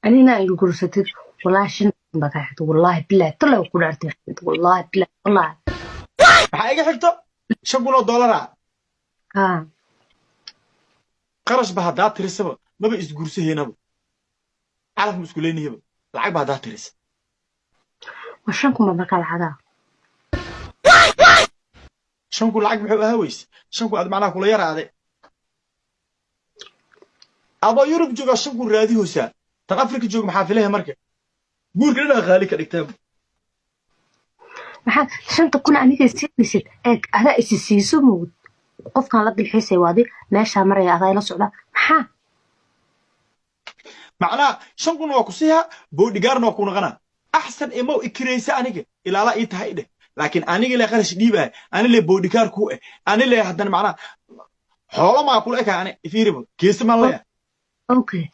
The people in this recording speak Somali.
Anina igu guursatid, wallaahi shan kun baa kaa xigta. Wallaahi bilaahi tallaahi ku dhaartay, wallaahi bilaahi wallaahi. Maxaa iga xigto? $5,000 a? Haa. Qarash ba haddaa tirisaba, maba isguursaheynaba, calaf ma isku leynihaba, lacag ba haddaa tirisa. Waa 5,000 baa markaa lacagaa. 5,000 lacag muxuu ahaa weyse? 5,000 aad macnaha kula yaraade, adoo Yurub joogaa 5,000 raadihoosaa, tan Afrika jooga maxaa filaha? Marka guurka dhanaa qaali ka dhigtaa. Maxaa 5,000 aniga siinaysid? Eeg, adaa isi siiso mugud, qofkan la dalxiisay waadi, meeshaa maraya adaa ila socda, maxaa? Macnaha 5,000 waa ku siihaa, bodyguardna waa ku naqanaa. Axsan imow ikiraysa, aniga ilaala ii tahay dheh, laakiin aniga le qarash dhiibaya, ani le bodyguard ku eh, ani le haddana macnaha xoolo maa kula ekahay, ani ifiiriba geesi maan leeyahay. Okay.